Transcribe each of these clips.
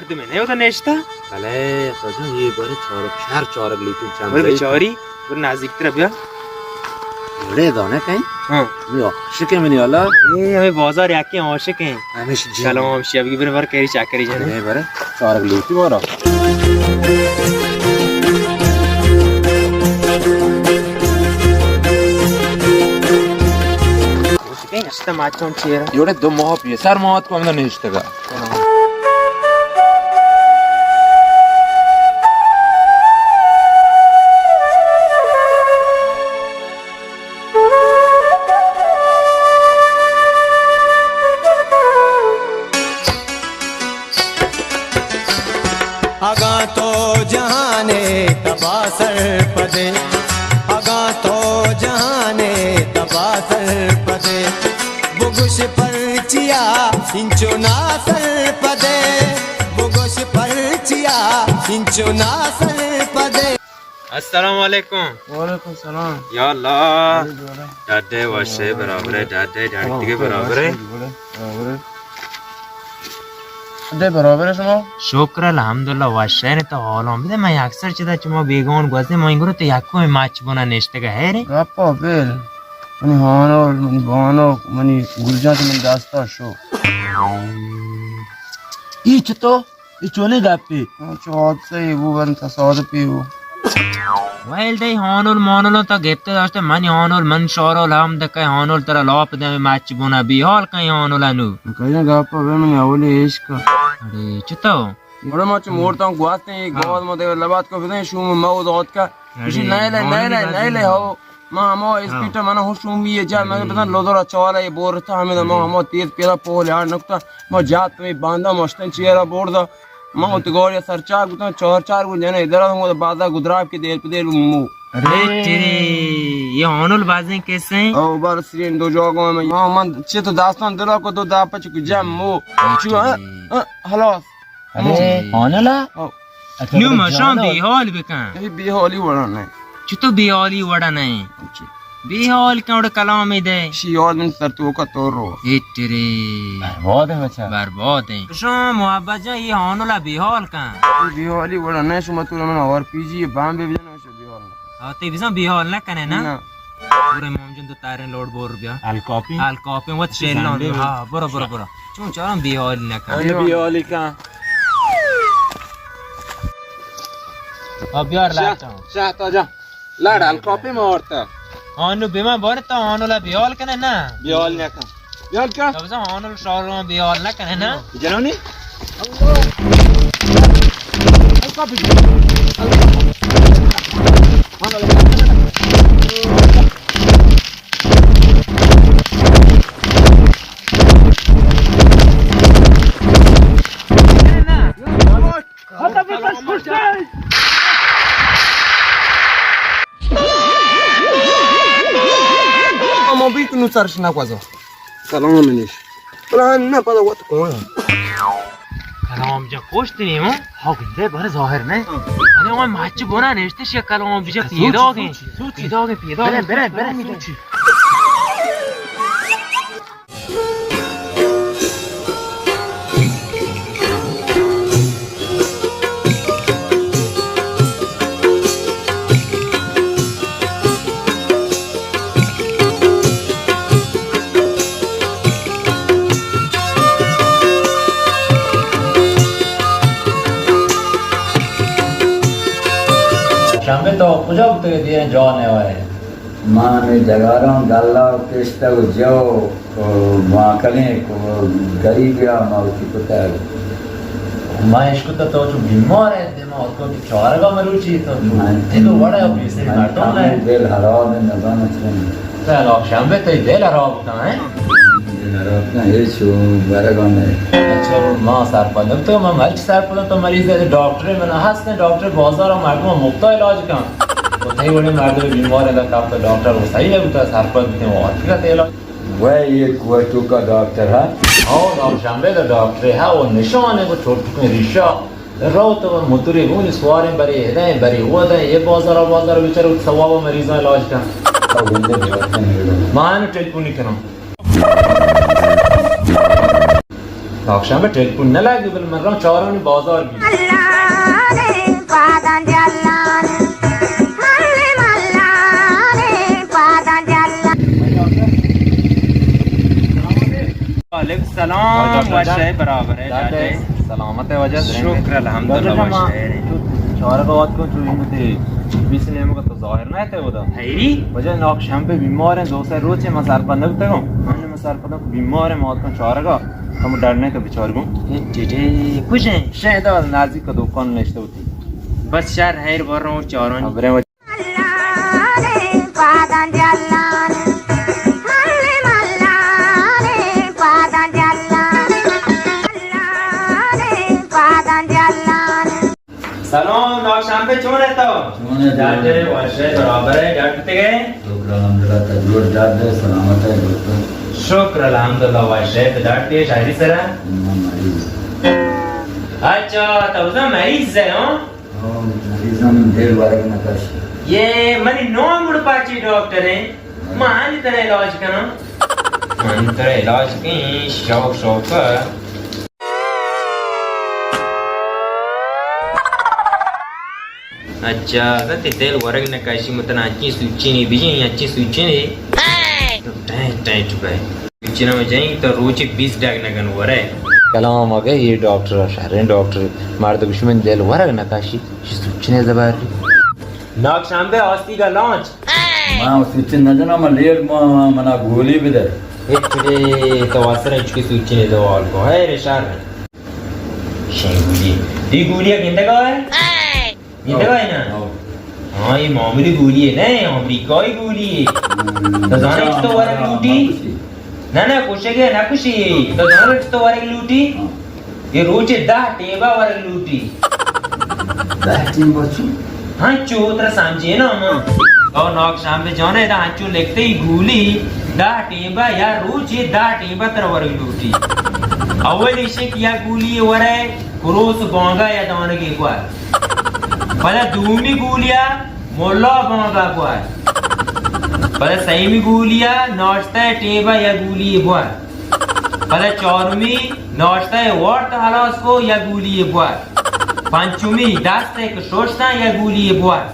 تو میں نے ہوتا نشتا؟ بلے، تو جو یہ بارے چارک، شہر چارک لیکن چند بارے بچاری، بارے نزدیک تر بیا۔ بڑے دانے کہیں؟ ہاں۔ یہ عاشق ہے منی والا۔ یہ ہمیں بازار یکی عاشق ہیں۔ ہمیش جی۔ سلام، شب کی بر بر کری چاکری جانے۔ بارے، بارے، چارک لیتی مارا۔ عاشق ہیں، اشتا ماچون چیرا۔ یوڑے دو ماہ پیسر مات کو ہم نشتگا۔ اگاں تو جہان ءِ تبا سرپدے، اگاں تو جہان ءِ تبا سرپدے، بگوش پرچیا انچو ناسرپدے، بگوش پرچیا انچو ناسرپدے۔ السلام علیکم۔ وعلیکم السلام۔ یا اللہ۔ ڈاڈے وشے برابرے، ڈاڈے ڈاڈی دیگه برابرے۔ برابرے۔ دے برابر شما؟ شکر الحمدللہ وشے نے تو حالان بده۔ من اکثر چدا چما بیگان گوزه من گرو تو یکو مچ بنا نشتگه ہے رے۔ گپا بل۔ منی ہانو، منی بانو، منی گلجان تو من دستا شو۔ ای چطور؟ اے چونیں گپے؟ چو حادثہ ای بو، بن تصادفی بو۔ ویل دئی ہانول مانولوں تا گپتے داشتے، منی ہانول، من شارول ہم دکے ہانول ترا لاپ دے مچ بونا، بے حال کئی ہانول انو۔ کئی گپا بے منی اولی عشق۔ اڑے چتو؟ بڑا ما چو مورتاں گواستیں، یہ گواز ما دے لبات کو بدیں، شوم ما او دات کا۔ اڑے، نئے لے، نئے لے، نئے لے، ہو۔ ما ہما اسپیٹ ءَ من ہوش اومی ءَ جا، من بزن لودر ءَ چوال ءَ بورتا، ہمیں ما ہما تیز پیدا پول یار نکتا، ما جات میں باندا مشتن چیرا بوردا، ما ات گوڑی سرچاک بوتن، چار چار گو جنے ادھر ہوں، بازا گدراب کے دیر پہ دیر مو۔ ارے تیرے، یہ ہانول بازیں کیسے ہیں؟ او بار سرین دو جاگوں میں، ما من چہ تو داستان دلا کو دو دا پچ کو جم مو۔ چو، ہاں، ہاں، ہلاس۔ ارے، ہانلا؟ او۔ اچھا، نو برو مشان جانو۔ بیحال بکن۔ اے بیحالی وڑا نہ۔ چتو بیحالی وڑا نہ؟ اچھا۔ بیحال کن وڑا کلام دے۔ شی یاد من سر تو کا تو رو۔ اے تیرے۔ برباد ہے بچا۔ برباد ہے۔ شام محبت جان، یہ ہانلا بیحال کن۔ اے بیحالی وڑا نہ، شما تو من اور پی جی بام بے بجن شو بیحال نہ۔ ہاں، تی بزن بیحال نہ کنے نا؟ نہ۔ برو امام جان دو تاریں لوڈ بور بیا۔ الکاپی؟ الکاپی، وت شیلان۔ ہاں، برو، برو، برو۔ چون چارم بیحالی نہ کن۔ اے بیحالی کن۔ اب بیار شاہ، لاٹا۔ شاہ تو جا۔ لاڑ الکاپی مارتا۔ آنو بیما بارتا، آنو لا بیحال کنے نا؟ بیحال نہ کن۔ بیحال کن۔ تو بزن آنو شارو بیحال نہ کنے نا؟ جنونی؟ اما بی کنو سرش نہ گوزو۔ سلام منیش۔ بلا نہ پدا وت کون۔ کلام جا کوشت نہیں ہوں۔ ہاں گندے بر ظاہر نہیں۔ انے وہ مچ بنا نشتے شی کلام بجا پیدا گئے۔ پیدا گئے، پیدا گئے۔ برے، برے، برے۔ شنبه تو کجا بوتگے؟ دیاں جان ءَ وئے۔ ما ہمے ڈگاراں گلہ و کشتگ و جو و ماکلینک و گریبیا ما وتی کتگ۔ ما اشکتہ تو چو بیمار ئے، دے ما اتکو کہ چارگا مروچی تو چو من دل و وڑ ئے، پیسری من مردم ئے۔ دل حراب ئے، نزاناں چون۔ سلام شنبه تئی دل حراب کن ئے؟ دل حراب کن، ہچ برگا نہ۔ اچھا، ما سرپد نہ تو، ما مرچی سرپد تو مریض ئے، ڈاکٹر من ہست، ڈاکٹر بازار مردم مفتا علاج کن۔ تو تئی وڑیں مردم بیمار ادا کپت، ڈاکٹر و صحیح بوتا، سرپد بوتیں و آتکگ تئی علاج۔ وے یہ کوٹو کا ڈاکٹر ہے؟ ہاں، نام شنبه کا ڈاکٹر ہے، وہ نشان ہے، وہ چھوٹو کے ریشہ۔ رو تو موترے گونی سواریں، برے ہدائیں، برے ودائیں، یہ بازار بازار بیچارے ثواب مریضاں علاج کن۔ ما انو ٹیلیفونی کنم۔ ناکشان بہ ٹیلیفون نہ لگی، بل من رم چارانی بازار بی۔ وعلیکم السلام۔ واجہ وش ئے، برابر ئے، ڈاڈ ئے۔ سلامت ئے واجہ؟ شکر الحمدللہ، واجہ ما وش ئے۔ چارگ ءَ آتکوں، چو انگت بیس نیمگ ءَ تو ظاہر نہ ئے تے اودا۔ حیری؟ واجہ ناکشان بہ بیمار ایں، دو سے روچ ایں ما سرپد نہ بوتگوں۔ من سرپداں کہ بیمار ایں، ما آتکاں چارگ ءَ، کمو ڈر نہ کہ بچار گوں۔ اے ٹیٹے کجا ایں؟ شاید نزدیک دکان نشتہ ہوتی۔ بس شر، حیر بروں چارانی۔ خبریں۔ سلام، ناکشان بہ، چون ئے تو؟ چون ئے؟ ڈاڈ ئے، وش ئے، برابر ئے، ڈاڈ بوتگ ئے؟ شکر الحمدللہ، تہ جوڑ ڈاڈ ئے، سلامت ئے، گوشت۔ شکر الحمدللہ، وش ئے، تو ڈاڈ ئے، شاعری سرا؟ من مریض۔ اچھا، تو بزاں مریض ئے، ہاں؟ ہاں، مریض آں، من دل ورگ نہ کش۔ یہ منی نام گڑ پاچی ڈاکٹر ئے، من ترا علاج کناں۔ من ترا علاج کنیں، شوق شوق۔ اچھا، اگاں تئی دل ورگ نہ کشی، من ترا انچیں سوچنے بجیں، انچیں سوچنے۔ تو ٹین ٹین چکا ئے۔ سوچنا من جائیں تو روچے بیست ڈگ نہ کن ورے۔ کلام اگے یہ ڈاکٹر، شریں ڈاکٹر، مرد گوش من دل ورگ نہ کشی، چی سوچنے زبر۔ ناکشان بہ آستی کا لانچ۔ من سوچن نہ جناں، من لیٹ، من، منا گولی بدے۔ ہچ رے، تو اثر ہچ کی سوچنے تو حال کو۔ ہے رے شر۔ شے گولی۔ دی گولی گندگا ہے؟ گندگا ہے نا؟ ہاں، یہ معمولی گولی ہے، نہیں، امریکائی گولی ہے۔ تو زانے تو ورگ لوٹی؟ نہ، نہ، کشگ ءَ نہ کشی۔ تو زانت تو ورگ لوٹی؟ ہاں۔ یہ روچے دہ ٹیبا ورگ لوٹی۔ دہ ٹیبا چو؟ ہنچو ترا سمجھے نا ما۔ او ناکشان بہ جانے، ادا ہنچو لکھتے، ای گولی دہ ٹیبا یا روچے دہ ٹیبا ترا ورگ لوٹی۔ اول ایشے کہ یا گولی ورے کروس بانگا یا دانگے گوار۔ پدا دومی گولیا ملا بانگا گوار۔ پدا سیمی گولیا ناشتہ ٹیبا یا گولی بوار۔ پدا چارمی ناشتہ وارت ہلاس کو یا گولی بوار۔ پنچمی دست کہ شوشتاں یا گولی بوار۔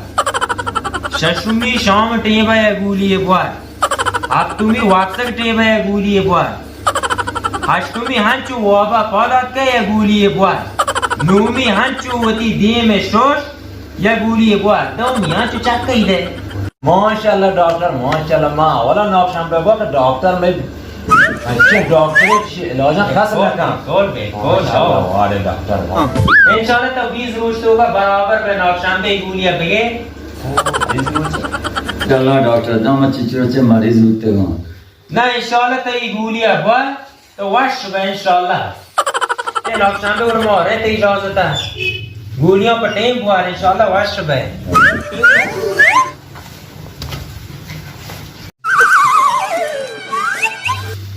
ششمی شام ٹیبا یا گولی بوار۔ ہپتمی وپسگ ٹیبا یا گولی بوار۔ ہشتمی ہنچو وابا پاد آتکہ یا گولی بوار۔ نومی ہنچو وتی دیم شوش یا گولی بوار۔ دومی ہنچو چکئی دے۔ ماشاءاللہ ڈاکٹر، ماشاءاللہ۔ ما اولا ناکشان بہ گو کہ ڈاکٹر میں اچھے ڈاکٹر چی علاج خاص نہ کن۔ بالکل، بالکل، ماشاءاللہ، ہاں۔ وارے ڈاکٹر، واہ۔ انشاءاللہ تو بیست روچ تو کا برابر بہ ناکشان بہ گولیا بگے۔ بیست روچ؟ اللہ ڈاکٹر، دم چی چی روچے مریض ہوتے گا۔ نہ، انشاءاللہ تئی گولی ءَ بوار تو وش بہ انشاءاللہ۔ اے ناکشان بہ گڑا ما رئیں تئی اجازت ءَ۔ گولیاں پہ ٹیم بوار انشاءاللہ وش بہ۔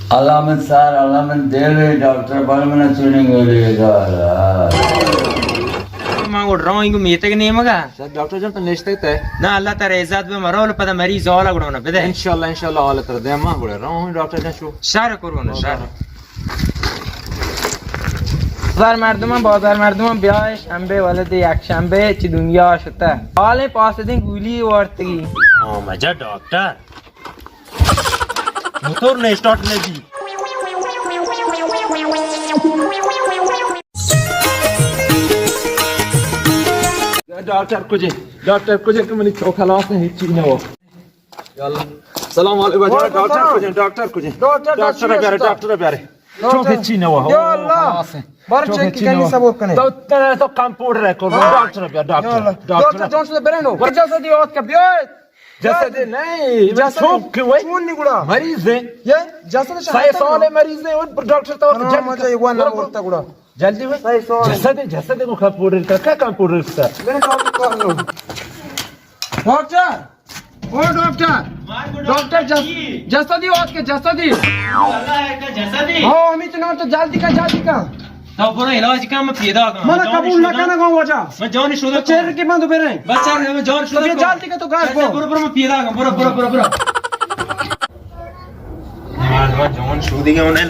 اللہ من سار، اللہ من دل، ڈاکٹر بل من چونیں گولی دار۔ ما گڑا رئیں گو میتگ نیمگا۔ سر، ڈاکٹر جان، تو نشتگ تے؟ نہ، اللہ ترا عزت بہ، مرول پدا مریض حالا گڑا نہ بدے۔ انشاءاللہ، انشاءاللہ، حال ترا دے ما گڑا۔ رئیں ڈاکٹر جان شو۔ شر قربان، شر۔ بازار مردمان، بازار مردمان، بیا شنبہ ولد یک شنبہ چی دنیا شتا۔ حال پاس دیں گولی وارتگی۔ ہاں، مجا ڈاکٹر۔ موتور نے اسٹارٹ نہ دی۔ ڈاکٹر کجے؟ ڈاکٹر کجے کہ منی چوک خلاص ہے، ہیچ چیز نہ ہو۔ یا اللہ۔ سلام علیکم۔ وعلیکم ڈاکٹر السلام۔ کجے؟ ڈاکٹر کجے؟ ڈاکٹر ڈاکٹر کجے؟ بیارے، ڈاکٹر بیارے۔ ڈاکٹر۔ چوک ہیچ چیز نہ ہو۔ یا اللہ۔ خلاص ہے۔ بر چوک چیک ہیچ چیز کنی نہ ہو۔ صبر کنے۔ تو، تو، تو کمپاؤنڈر ہے، کر ڈاکٹر۔ یا اللہ۔ ڈاکٹر۔ ڈاکٹر جان شده برنو۔ جسدی آت که بیاید۔ جسدی نہیں، جسدی چوک کہ وای۔ چون نی گڑا؟ مریض ہے۔ یہ جسد سه سال مریض ہے، اور ڈاکٹر تو ہاں، جلدی مجھے کر۔ یہ وانا برو، برو۔ بولتا گڑا۔ جلدی وای۔ سه سال۔ جسد، جسد کو کمپاؤنڈر کا، کیا کمپاؤنڈر کا؟ میں تو کر لو۔ ڈاکٹر، او ڈاکٹر۔ ڈاکٹر جس-، جسدی آت که جسدی۔ اللہ ہے کہ جسدی؟ ہاں، ہمیں تو نام تو جلدی کا، جلدی کا۔ تو برو علاج کن، من پیدا کن۔ من قبول نہ کنگ ءَ واجہ۔ من جان شده چہر کی من تو برے۔ بس چل، من جان شده تو جلدی کا تو گاش برو۔ برو، برو، من پیدا کن۔ برو، برو، برو، برو۔ من جان شده گا انہیں۔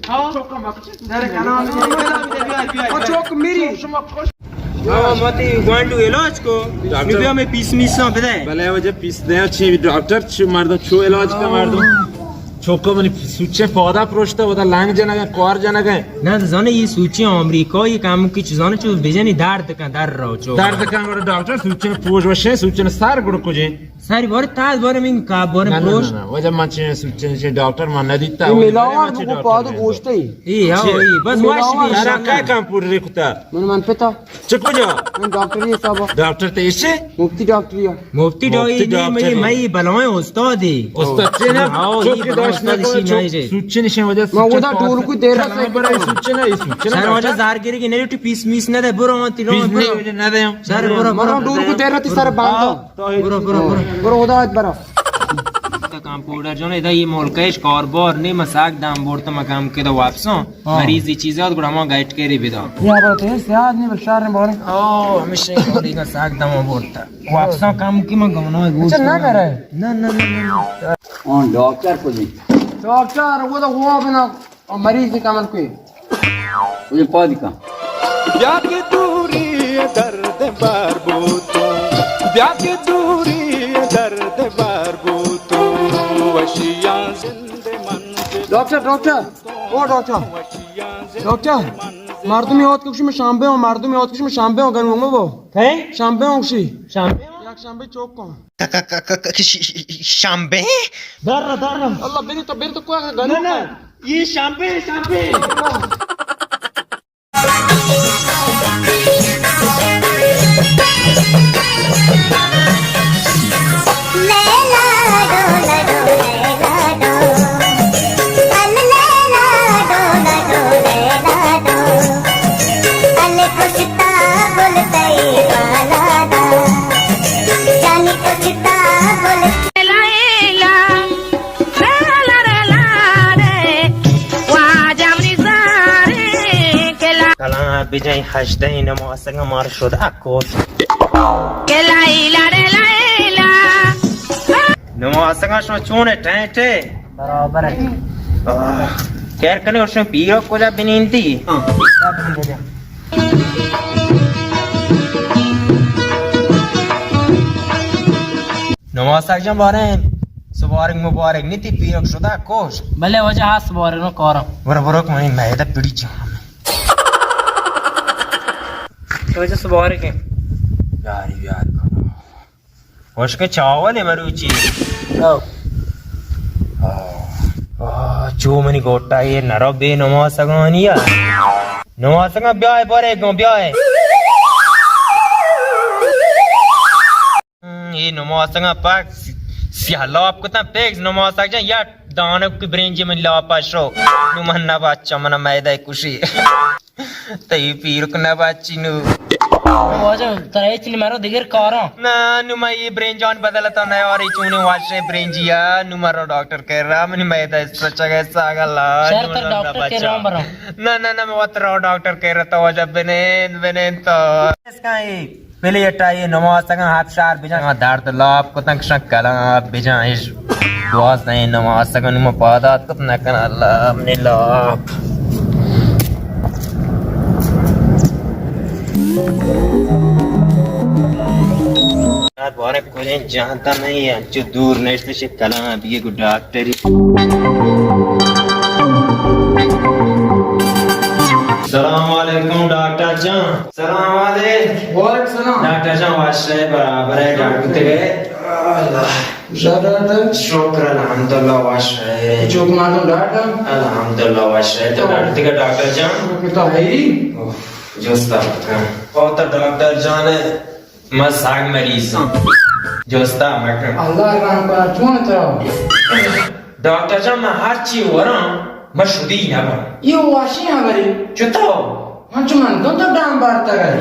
ہاں۔ چوک میری۔ ہاں، ما تئی گوانڈو علاج کو۔ ڈاکٹر۔ بیا میں پیس میساں بدے۔ بلے وجہ پیس دے، چی ڈاکٹر، چی مردم، چو علاج کا مردم۔ چوکو منی سوچے پودا پروشتا، ودا لانگ جنگا، کوار جنگا۔ نہ، زانے یہ سوچے امریکہ، یہ کام کی چیزاں چو بجنی درد کن، در رو چو۔ درد کن، گڑا ڈاکٹر سوچے پوش وشے، سوچے سر گڑ کجے۔ ساری بار تاز بار من کا بار نہ، نہ، پروش۔ نہ، نہ، وجہ من چے سوچے، چے ڈاکٹر من نہ دیتا، یہ وجہ ملاوار من چے بکو ڈاکٹر پاد ہے۔ گوشتے ہی۔ اے، ہاں، چے؟ اے، بس ملاوار واش بھی سارا انشاءاللہ۔ کیا کام پور ریکتا؟ من، من پتا۔ چہ کجا؟ من ڈاکٹری حسابا۔ ڈاکٹر تے ایشے؟ مفتی ڈاکٹری آ۔ مفتی ڈاکٹری مفتی ڈاکٹر۔ مئی بلوائیں استاد ہے۔ استاد چے نا؟ ہاں، چوکی یہ داشت استاد نہ اسی کو، نہیں ہے۔ سوچے نشے وجہ ما سوچے ودا پاس ٹول کو دیر کلام سے برای سوچے نا، یہ سوچے نا سر وجہ ڈاکٹر۔ زار گری کی نہیں، ٹی پیس میس نہ دے، برو، ہاں، تی رو، پیس برو۔ نہیں وجہ نہ دے ہم۔ سر، برو، برو۔ مرو ڈول کو دیر رہتی سر باندھو۔ برو، برو، برو۔ برو، خدا ات برو۔ تا کمپاؤنڈر جان، ادا یہ ملکش کاربار نی، ما ساگ دم برتا، ما کم کدا واپساں۔ ہاں۔ مریضی چیزات گڑا ما گائٹ کری بدا۔ یہ برو تو سیاد نی، بشار نے بارے۔ او، ہمیشہ کولی کا ساگ دم برتا۔ واپساں کم کی ما گمنا گوش اچھا، نہ کرے۔ نہ، نہ، نہ، نہ۔ ہاں، ڈاکٹر کو دی۔ ڈاکٹر، وہ تو وہ بنا۔ او مریض کمل کوئی۔ مجھے پاد کا۔ بیا کہ دوری درد بار بوتو، بیا کہ دوری درد بار بوتو، وشیاں زند من۔ ڈاکٹر، ڈاکٹر، او ڈاکٹر، ڈاکٹر، مردم یاد کشی میں شنبے ہوں، مردم یاد کشی میں شنبے ہوں، گنو مو بو۔ کئے؟ شنبے ہوں کشی۔ شنبے ہوں؟ یک شنبے چوک کو۔ ک-، ک-، ک-، ک-، ش-، ش-، شنبے؟ در، در۔ اللہ، بری تو، بری تو کوئی گنو نہ، نہ۔ یہ شنبے، شنبے۔ کلاں بجائیں ہژدہیں نماسگاں مار شد اکوش۔ نماسگاں شما چون ٹینٹ ہے؟ برابر ہے۔ آہ، کیر کنے اور شما پیرو کجا بنیندی؟ ہاں۔ نماسگ جان باریں، سبارگ مبارک نی، تی پیرک شدا کوش۔ بلے واجہ ہاں سبارگ نو کارم۔ برو برو کہ منی معدہ پڑی جام۔ واجہ سبارگ ہے۔ یاری یار کرو۔ وشک چاول ہے مروچی۔ او۔ آہ، آہ، چو منی گوٹا یہ نرو بے نماسگانی ہے۔ نماسگاں بیائے بارے گوں بیائے۔ ہم، اے نماسگاں پک سی-، سیاہ لاپ کتن پیکس نماسگ جان، یا دانک کی برنجی من لاپا شو۔ نو من نہ بچا، من میدہ کشی۔ تئی پیرک نہ بچی نو۔ واجہ، ترا ہچ نی مرو دگر کاراں۔ نہ، نو من یہ برنجان بدل تو نہ آری چونے واشے برنجی آ، نو مرو ڈاکٹر کر رہا، منی میدہ سچگ ہے ساگلا، شہر نو تر نہ ڈاکٹر کر بچا۔ رہا برا۔ نہ، نہ، نہ، میں وترا ڈاکٹر کر رہا تو واجہ بنین، بنین تو۔ اس کا ایک پلیٹا یہ نماز تکن ہپ شار بجان۔ درد لاپ کتن کشن کلام بجان۔ اش دوازدہ نماز تکن نمو پادات کت نکن اللہ منی لاپ۔ بارے کجیں جانتا نہیں، انچو دور نشتے چہ کلام بیے گو ڈاکٹری۔ سلام علیکم ڈاکٹر جان۔ سلام علیکم۔ وعلیکم سلام۔ ڈاکٹر جان، وش ئے؟ برابر ئے، ڈاکٹر تگے؟ اللہ۔ شکر ڈاکٹر۔ شکر الحمدللہ، وش ئے۔ چوک مردم ڈاکٹر؟ الحمدللہ، وش ئے۔ تو ڈاکٹر تگے ڈاکٹر جان؟ تو حیری؟ اوہ، جستا کن۔ او تو ڈاکٹر جان، من ساگ مریض ہوں۔ جستا مکن۔ اللہ رحم کنا، چون ترا؟ ڈاکٹر جان، من ہر چی وراں، من شدی نہ باں۔ یہ واشی ہبری۔ چطور؟ من چو من دون تو ڈام بارتا گئی۔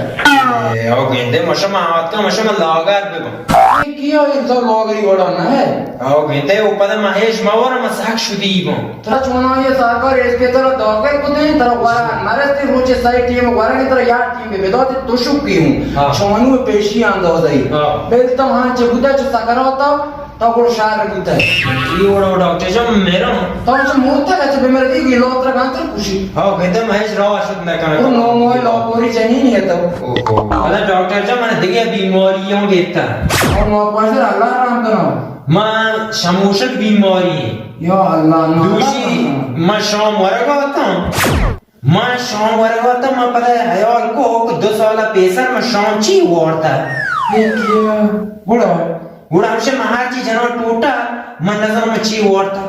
اے، او گندے، مشا من آتکا، مشا من لاغر بباں۔ یہ کیا یہ تو لاغری وڑا نہ ہے؟ او گندے، او پدا من ہیچ مورا، من ساگ شدی باں۔ ترا چونائی سرکار اسپتال ء داخل کتیں، ترا ورگ مرضی روچ سئے ٹیم ورگ، ترا یا ٹیم بدات تو شکی ہوں۔ ہاں۔ چونو پیشی اندازہ ای۔ ہاں۔ بل تو ہاں چہ بوتا چہ سکراتا، تو گڑ شہر بوتا۔ یہ وڑا ڈاکٹر جان میرا۔ تو چہ موتا چہ بمردی گی لوتر گانتر کشی۔ ہاں، گندم ہیچ راہ شد نہ کنا۔ تو نو موئے لاپوری جنین ہے تو۔ اوہو۔ ادا ڈاکٹر جان من دیگه بیماری ہوں گیتا۔ اور نو پاسر اللہ رحم کرو۔ من شموشک بیماری۔ یا اللہ، نو دوشی اللہ۔ من شام ورگا اتاں۔ من شام ورگا اتاں، من پدا حیال کو کہ دو سال پیسر من شام چی وارتا۔ یہ کیا؟ گڑا؟ گڑا ہمشہ من ہر چی جنان ٹوٹا، من نظر من چی وارتا۔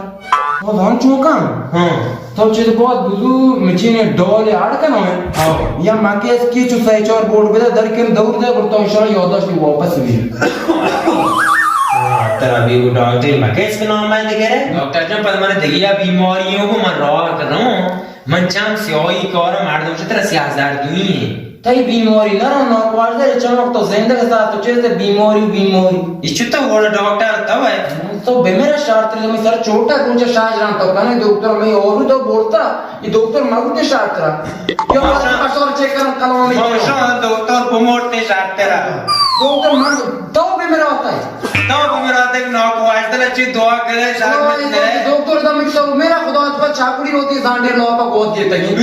تو ہم چوکاں؟ ہاں۔ تو چیز بہت بزو مچین ڈول اڑ کنو ہے۔ ہاں۔ یا مکیس کی چو سہ چار بورڈ بدے در کن دور دے، گڑا تو انشاءاللہ یادداشت واپس بھی۔ ہاں، ترا بھی وہ ڈاکٹر مکیس کے نام ہے دے کرے؟ ڈاکٹر جان، پر من دگیا بیماری ہوں کو من راہ کروں۔ من چم سیاہی کارا مردم چتر سیاہ زردوئی ہیں۔ تئی بیماری نہ رو ناکوارزہ چمک تو زندگ سا تو چیز بیماری بیماری۔ یہ چطور وہ ڈاکٹر تو ہے؟ تو بمیرا شارتر، میں سر چوٹا روچ شاہ جان تو کنے دکتر میں اور تو بولتا۔ یہ دکتر مگو تے شارترا۔ یہ ماشاء، پسور چیک کرن کلام میں۔ ماشاء دکتر بمورتے شارترا۔ دکتر من تو بمیرا ہوتا ہے۔ تو بمیرا دیکھ ناکو آج تلا چی دعا کرے شارترا۔ دکتر دا مکسو میرا خدا پر چاکڑی ہوتی زانڈے نو پا گود دیتا ہے۔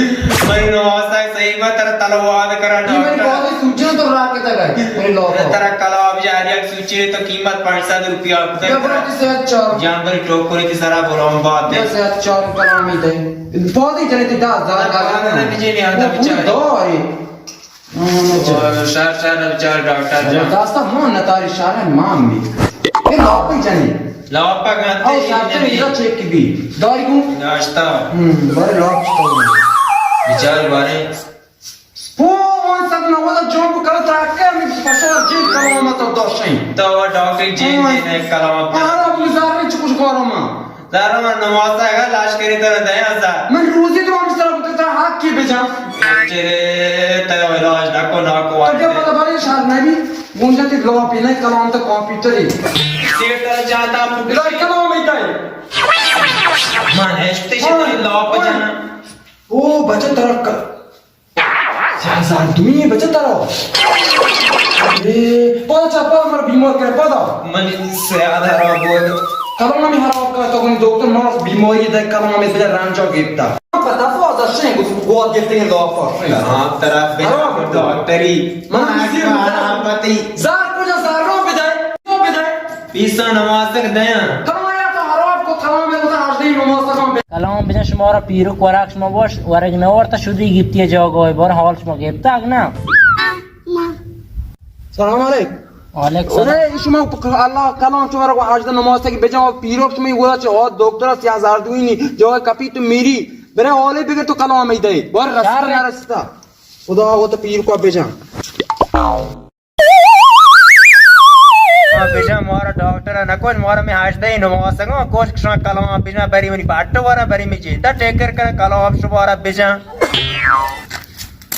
میں نو آسا صحیح میں ترا تلواد کرا یہ میری ڈاکٹر۔ بہت سوچنا تو راہ کے تک ہے۔ میرے لوگ ترا کلام یار یک سوچے تو قیمت پانچ سو روپیہ۔ جبرتی سے اچھا۔ جانور ٹوکرے کی سرا بولوں بات ہے۔ بس اچھا کلام ہی دے۔ پودی جنے تی دس ہزار ڈالر۔ پودی جنے تی دس ہزار۔ دو آئی۔ ہاں، اچھا۔ اور شر، شر، بچار ڈاکٹر جان۔ داستا مان نتاری شر ہے، مان بھی۔ اے لاپی جنے۔ لاپا گاتے او ہی شر تے نہیں۔ میرا چیک بھی۔ داری کو؟ داشتا۔ ہم، بڑے لاپ تو۔ بچار بارے۔ او، وان صد نود جواب کل تاکہ میں پسا جی کلام تو دوشیں۔ تو ڈاکٹر جی ہاں۔ نے کلام۔ ہاں، اپنی زارے چکش کارو ما۔ زارا من نماز اگا لاش کری تو دیا سا۔ من روزی تو ہم سر بکتا حق کی بجا۔ چرے تو علاج نہ کو نہ کو۔ تو کیا پتہ بھائی شاید نہیں۔ گونجا تی لو پی نہیں کلام تو کمپیوٹر ہی۔ سیٹ جاتا۔ بلا کلام ہی تائی۔ من ہشتے شتا لو پجانا۔ او بچہ ترک۔ سیاہ زردوئی بچہ ترا۔ اے، پادا چا، پادا مر بیمار کرے، پادا۔ من سیاہ را بود۔ کلام ہمیں خراب کرتا، تو دکتر مارا بیماری دے، کلام ہمیں بلے رنجا گپتا۔ پتا پادا شیں، گوت گوات گپتے ہیں دوا پا۔ ہاں، ترا بے ہاں۔ ڈاکٹری۔ من زیر آرام پتی۔ زار کجا زار رو بدے، رو بدے۔ پیسہ نمازک دیاں۔ کلام یا تو خراب کو، کلام میں تو ہر دن نماز تکاں۔ کلام بجن شمارا پیرک ورگ شما باش، ورگ نہ ورتا شدی گپتی جاگہ بار حال شما گپتا اگ نا۔ سلام علیکم۔ وعلیکم سلام۔ ارے شما اللہ کلام شما را ہجدہ نماز تک بجن پیرک شما گودا چہ دکتر سیاہ زردوئی نی جاگہ کپی تو میری برے حالے بگر تو کلام ہی دے بار رستا نہ رستا۔ خدا ہو تو پیر کو بجن۔ ہاں، بجن مارا ڈاکٹر نہ کن، مارا میں ہجدہ نمازگاں کوش کشاں کلام بجن، بری منی پٹ ورا، بری میں جیتا ٹیکر کر کلام شمارا بجن۔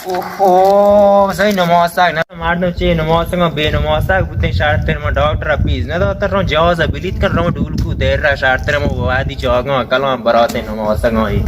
اوہو، صحیح نمازگ نہ، مردم چے نمازگاں بے نمازگ بوتیں شرطر ما ڈاکٹر پیز نہ داتا، رو جواز بلیت کن، رو ڈولکو دیر را شرطر ما وادی جاگاں کلام براتیں نمازگاں ہی۔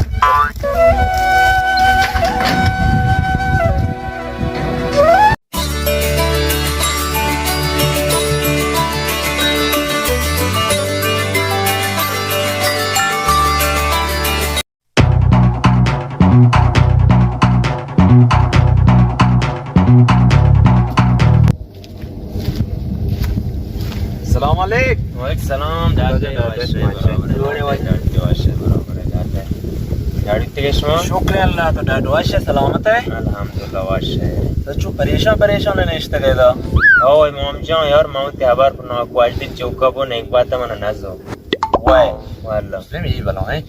وعلیکم سلام، ڈاکٹر، ڈاکٹر، وش ئے؟ جوڑ ئے؟ ڈاکٹر، وش ئے، برابر ئے، ڈاکٹر۔ ڈاکٹر، شما؟ شکر اللہ، تو ڈاکٹر وش ئے، سلامت ئے؟ الحمدللہ، وش ئے۔ تو چو پریشان، پریشان نشتگ ئے دا؟ او امام جان، یار، من وتی ہبر پر ناکو اجدی چوکا بو، نیک بات من نزو۔ وای۔ واللہ۔ مسلم، یہ بلا ہے۔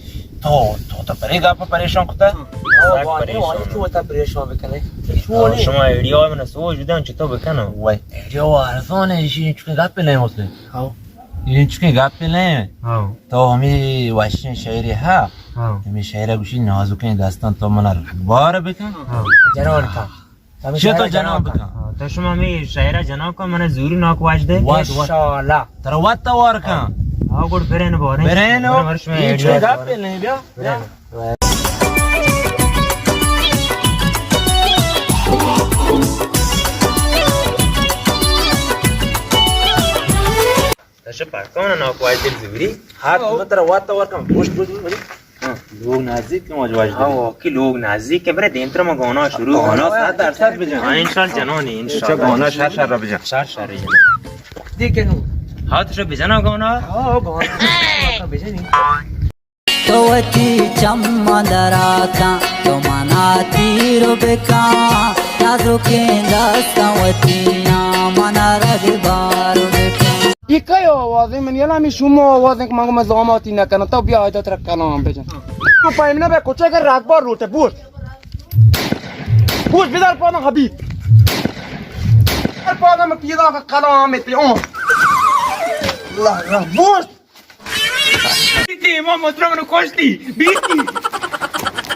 تو، تو، تو پرے گپ پریشان کتا؟ سک پریشان۔ تو تا پریشان بکنے۔ تو شما ایڈیا من سوچ بدن چطور بکنم؟ وای۔ ایڈیا ارزان ہے، اسی چکے گپ نہیں مسلم۔ ہاں۔ این چکیں گپے نہ انت۔ ہاں۔ تو ہمے وشیں شعرے ہا۔ ہاں۔ ہمے شعرا گوشی نازکیں دستاں تو منا رگبار بکن۔ ہاں۔ جنان کا۔ ہمے چیا تو شعرا جنان جنان کا۔ بکن؟ ہاں، تو شما ہمے شعرا جنان کا، منا زوری ناکو اجدی۔ وات، وات۔ انشاءاللہ۔ ترا وات توار کن۔ ہاں، گڑ برین باریں۔ برین۔ برین، برین، شما این ایڈیا چکیں گپے نہیں، بیا، بیا۔ برین۔ تشہ پکان ناکو اجدی زوری۔ ہاں، تو ترا وات توار کن۔ گوش، گوش، گوش۔ ہاں۔ لوگ نزدیک کہ واجہ واجہ۔ ہاں، کہ لوگ نزدیک کہ برے دیم تر ما گانا شروع۔ گانا صد درصد بجن۔ ہاں، انشاءاللہ جنانی، انشاءاللہ۔ گانا شر شر بجن۔ شر شر بجن۔ دیکھ نو۔ ہاں، تو شو بجنا گانا۔ ہاں، گانا۔ بجنی۔ تو وتی چماں دراتاں، تو منا تیر بکن، نازکیں دستاں وتی نام منا رگبار بکن۔ یہ کئی آواز ہے؟ من یلا ہمیں شما آواز ہے کہ من، من زاماتی نہ کرنا، تو بیا آیدا ترا کلام بجن۔ تو پہمنا بے کچھ اگر رگبار لوٹے، بوش۔ بوش بدار پانا حبیب۔ بدار پانا میں پیدا کا کلام ہے تے اون۔ اللہ، اللہ، بوش۔ دیما مطلب نو کشتی بیتی۔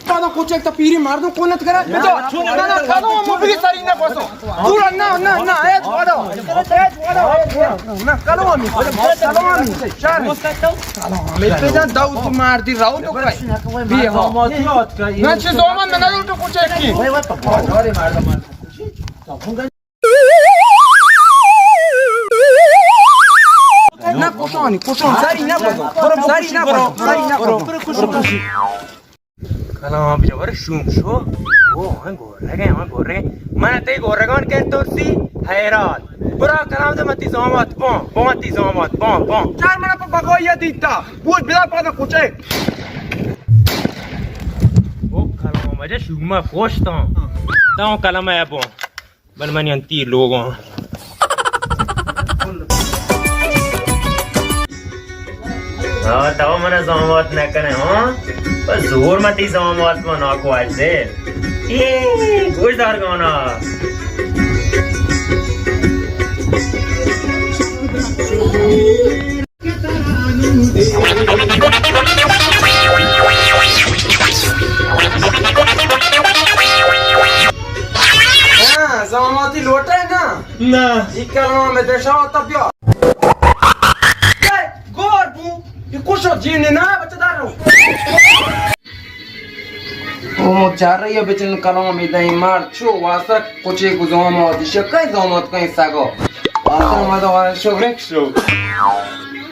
پادا کوچک تا پیری مردم کونت کرا۔ بجا۔ نہ، نہ، کلو مو بری سری نہ کوسو۔ پورا نہ، نہ، نہ، ایت وادا۔ ایت وادا۔ نہ، کلو می۔ کلو می۔ شر۔ کلو می۔ بجا داو تو مردی راو تو کای۔ بی ہا۔ نہ چیز اومن نہ تو کوچک کی۔ نہ، کشانی، کشان، سری نہ بزن، سری نہ بزن، سری نہ بزن۔ کلام بجا ور شوم شو۔ او، ہاں گورگے، ہاں گورگے۔ من تی گورگان کر ترسی، حیران۔ برا کلام دے متی زامات، بان، بان تی زامات، بان، بان۔ چار منا پہ بگائی دیتا، بوت بلا پادا کچے۔ او کلام بجا شوم پوشتاں۔ تاں کلام ہے بان۔ بل منی انتی لوگاں۔ ہاں، تو منا زامات نہ کنے، ہاں؟ بس زور متی زامات ما ناکو اجدے۔ اے، گوش دار گانا۔ ہاں، زاماتی لوٹے نا؟ نہ۔ ای کلام میں دشا ہوتا بیا۔ اے، گور بو، یہ کشو جین نہ، بچہ دار رو۔ او چار رہی ہے بچن کلام میں دیں مار، چو واسک کچے کو زامات، شکای زامات کہیں سگو۔ واسک ما تو شگرک شو۔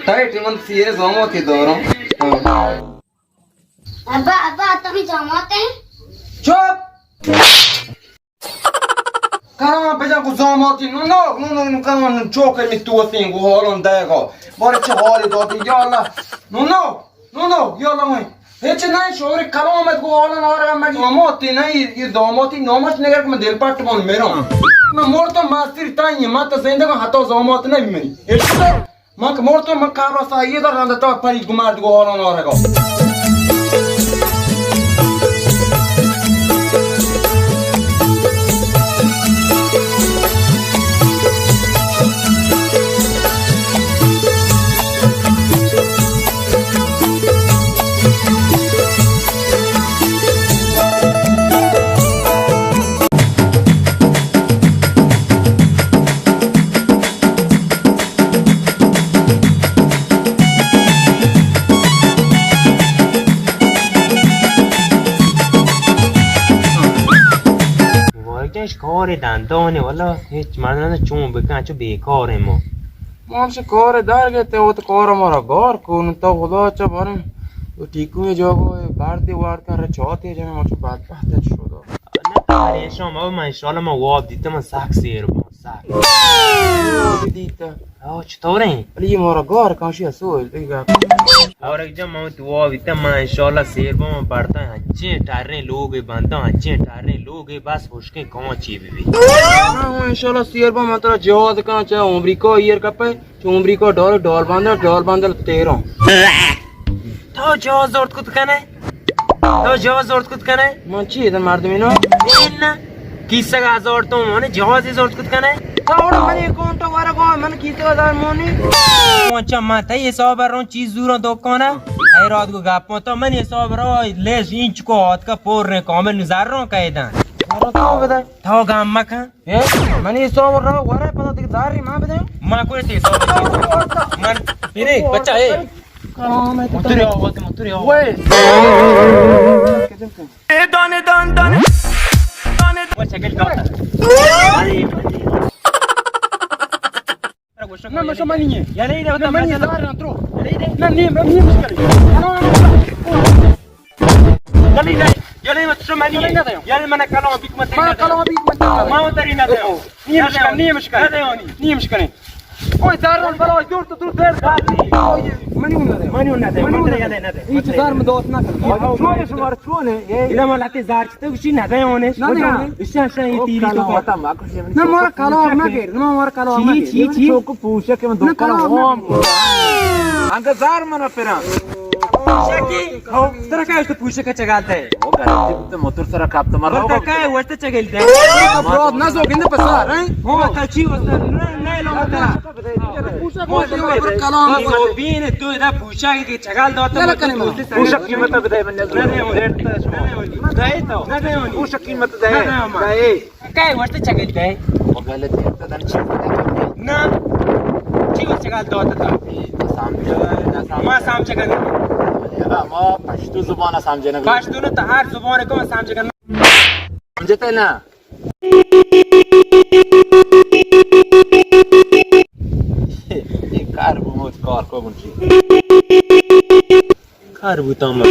تای ٹیمن سیر زاماتی دورم۔ ابا، ابا، تمہیں زامات ہیں؟ چپ! کلام بجا کو زاماتی، نو، نو، نو، نو، نو، کلام نو چوکے می تو سین کو حالان دے گا۔ بارے چه حالی داتی، یا اللہ۔ نو، نو، نو، نو، یا اللہ میں۔ ہچ نہیں، شعور کلام ات کو حالان آ رہا، میں زاماتی نہیں، یہ زاماتی نامش نگر کہ میں دل پٹ بون میرا۔ میں مور تو ماستر تائیں، میں تو زندگا حتی زامات نہیں منی۔ ہچ من کہ مرتم، من کابرا ساہی در رند تا پری گمارد گو ہالان آرگا۔ گوارگجاش کار دندانے، والا ہچ مردم چون بکن، چو بیکار ما۔ ما ہمشہ کار در گتے، وت کار مارا گار کن، تا خدا چا باریں تو ٹیکوی جاگو بردی وارد کن، رچاتی جنے ما چو بدبخت شدا۔ نہ پریشان مبو، من انشاءاللہ من واب دیتا، من سک سیر بان، سک۔ واب دیتا؟ آ، چطوریں؟ علی، یہ مورا گار کاشی اسو، اور ایک جا من دعا بیتا، من انشاءاللہ سیر بم، من پڑتا ہنچیں ٹریں لوگ بنتا، ہنچیں ٹریں لوگ، بس ہشکیں کانچی بی بی۔ ہاں، انشاءاللہ سیر بم، من ترا جہاد کان، چاہے امریکہ ایر کپے، چہ امریکہ ڈال، ڈال بندل، ڈال بندل تیروں۔ تو جہاز زرت کت کنے؟ تو جہاز زرت کت کنے؟ من چی ادن مردمی نو؟ این نہ۔ کیسگ ہزار تو من جہازی زرت کت کنے؟ تو اوڑا منی اکاؤنٹ ورگا، من کیسگ ہزار مونی۔ اچھا، من تئی حساب رون چیز زوروں دکانا۔ اے رات کو گپوں تو منی حساب رو لیش اینچ کو آتکا پور رے کامل زروں کہے دن۔ تو بدے۔ تو گام مکن۔ اے، منی حساب رو ورے پتا دیگه داری ما بدے۔ ما کوئی تی حساب۔ من پیری بچہ اے۔ کلام ہے تو۔ متری آواز، متری آواز۔ وے۔ اے دانے دان دانے۔ دانے دان۔ وہ شکل کا۔ نہ، مشو منی ہے۔ یعنی نہ، منی ہے، زار نہ ترو۔ نہ، نہیں، منی مشکل ہے۔ یعنی نہ، یعنی مشو منی ہے۔ یعنی من کلام بیک مت۔ ما کلام بیک مت۔ ما تری نہ دے۔ نیم شکن، نیم شکن۔ نہ دے ہونی۔ نیم شکن۔ اوئے زار بلو دور تو دور دیر۔ منی نہ دے۔ منی نہ دے۔ منی نہ دے۔ یہ زار میں دوست نہ کر۔ چون ہے شمار، چون ہے؟ یہ ما لاتے زار تو کچھ نہ دے ہونے۔ نہ دے ہونے۔ اس سے اچھا یہ تیری تو۔ نہ، مارا کلام مہ گر، نہ، مارا کلام مہ گر۔ چی، چی؟ چوک پوشک من دکان کلام۔ انگا زار منا پران۔ پوشکی؟ ہو، ترا کئے تو پوشک چگالتے؟ او گلتی بوت، موتر سرا کپت مر۔ ترا کئے وقت چگالتے؟ برات نہ زو گند پسار، ہیں؟ ہو، تا چی واسطہ؟ نہ، نہ، لو مت۔ پوشک کلام۔ بس، او بین تو ادا پوشک چگال داتا۔ پوشک قیمت بدے من۔ نہ دے ہونی۔ دے تو۔ نہ دے ہونی۔ پوشک قیمت دے۔ نہ دے ہونی۔ دے۔ کئے وقت چگل دے؟ وہ غلط ہے، تو دن چیز نہ۔ چی وقت چگل داتا؟ ما سام چگل۔ ما پشتو زبان سمجھے نا۔ پشتو نہ تو ہر زبان کو سمجھے نا۔ سمجھتے نا؟ یہ کار بہت کار کو بنچی۔ کار بوتا ہم۔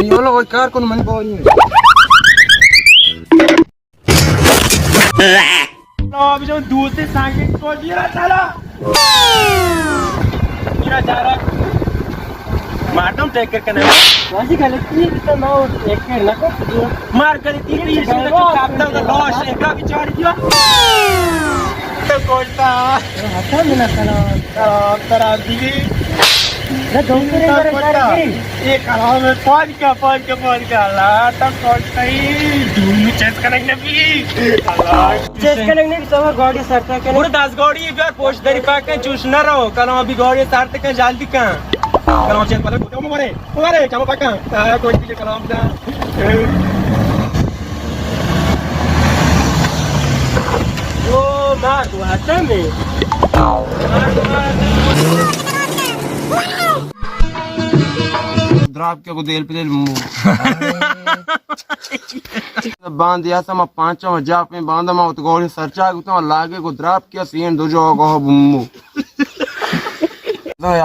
یولا کوئی کار کن من بولی۔ لا بجو دوست سانگے کو جیرا چلا۔ جیرا چلا۔ مردم ٹیکر کنے۔ واجی غلطی ہے تو نہ ٹیکر نہ کو۔ مار غلطی ہے، یہ تو کاپتا لاش ہے، کا بیچاری دیا۔ تو کوئی تا۔ ہتا منا کلام۔ کلام ترا دیگی۔ نہ، دو کرے، کرے، کرے۔ یہ کلام ہے، پاج کا، پاج کا، پاج کا۔ اللہ، تک پہنچتا ہی۔ دور میں چیز کنگ نبی۔ اللہ۔ چیز کنگ نہیں، تو گاڑی سرتا کنگ۔ برو دس گاڑی بیار، پوش دری پاک کن، چوش نہ رہو۔ کلام ابھی گاڑی سرتا کن، جلدی کن۔ کلام چیز پتہ، مارے، مارے، چلو پاک کن۔ آیا کوئی بھی کلام دا۔ او مار تو ہتم ہے۔ دراپ کے کو دیل پہ دیل مو۔ باندیا سما پانچ جاپ میں باندا ما اتگوڑی سرچا گتا لاگے کو دراپ کیا سین دو جو گو بمو۔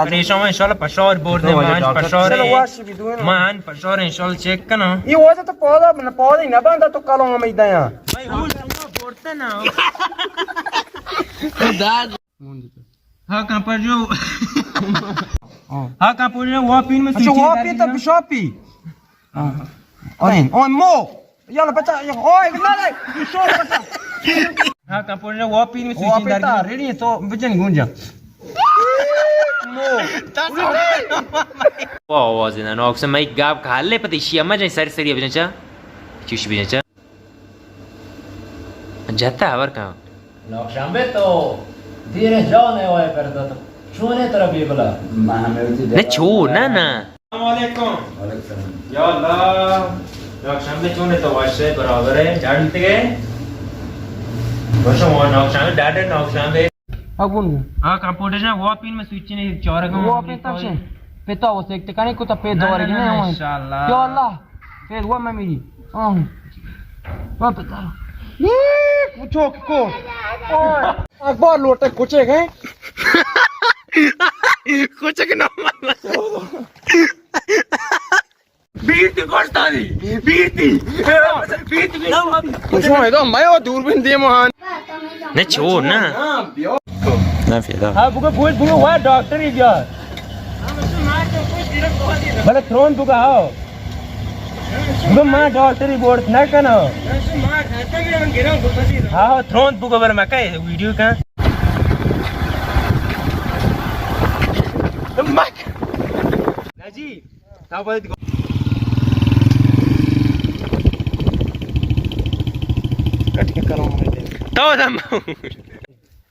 پریشان انشاءاللہ پشور بردے، من پشور، من پشور انشاءاللہ چیک کناں۔ یہ واجہ تو پودا، پودا ہی نہ باندا تو کلو ہمیں دیا۔ بھائی، ہوش بردے نا۔ ہاں، کہاں پر جو؟ ہاں، کہاں پر جو؟ واپین میں اچھا، سوچی واپین تو بشاپی۔ ہاں۔ اوئے، اوئے، مو۔ یلا بچا، اوئے، نہ، نہ، یہ شور بچا۔ ہاں، کہاں پر جو؟ واپین میں سوچی واپین در تا، ریڈی ہے تو بجن گونجا۔ مو۔ واہ، آواز نہ، نوک سے میں گاب کھا لے، پتہ ایشی اما جائیں سر سری بجن چا۔ چوش بجن چا۔ جتا خبر کن۔ نوکشنبے تو دیر جان ہے وای پر تو چونے ترا بی بلا۔ نہ چو، نہ، نہ۔ السلام علیکم۔ وعلیکم السلام۔ یا اللہ، نوکشنبے چونے تو وش ہے، برابر ہے، جان تے گئے۔ وشو نوکشنبے، ڈاڈے نوکشنبے۔ اگون۔ ہاں، کمپیوٹر جا واپین میں سوئچ نے چارگا۔ واپین تک سے۔ پتا وہ سیکتے کنے کو تا پہ دور گنے ہوں۔ انشاءاللہ۔ یا اللہ۔ پھر وہ میں میری۔ ہاں۔ وہ پتا۔ یہ پوچھو کو۔ اخبار لوٹے کچے گئے۔ کچے کے نام۔ بیرتی گوشتانی، بیرتی، بیرتی۔ شما ایدو میو دوربین دیمو ہان۔ نہ چو نہ۔ ہاں، بیو۔ نہ پیدا۔ ہاں، بگو پوچھ، بگو وا ڈاکٹر ہی بیا۔ بلے ترون بگو، ہاں۔ بگو ما ڈاکٹر ہی بورت نہ کنو۔ ہاں، ترون بگو بر مکہ ویڈیو کا۔ مک۔ نہ جی۔ تا باید گو-، کٹ کے کرو ہمیں دے۔ تو دم۔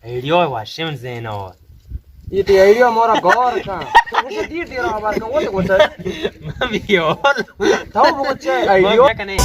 ایڈیو واشم زینو۔ یہ تو ایڈیو مورا گور کن۔ تو مجھے دیر دیر آبار کن، وہ تو گوشت۔ مامی یول۔ تو بگو چے ایڈیو؟ کنے۔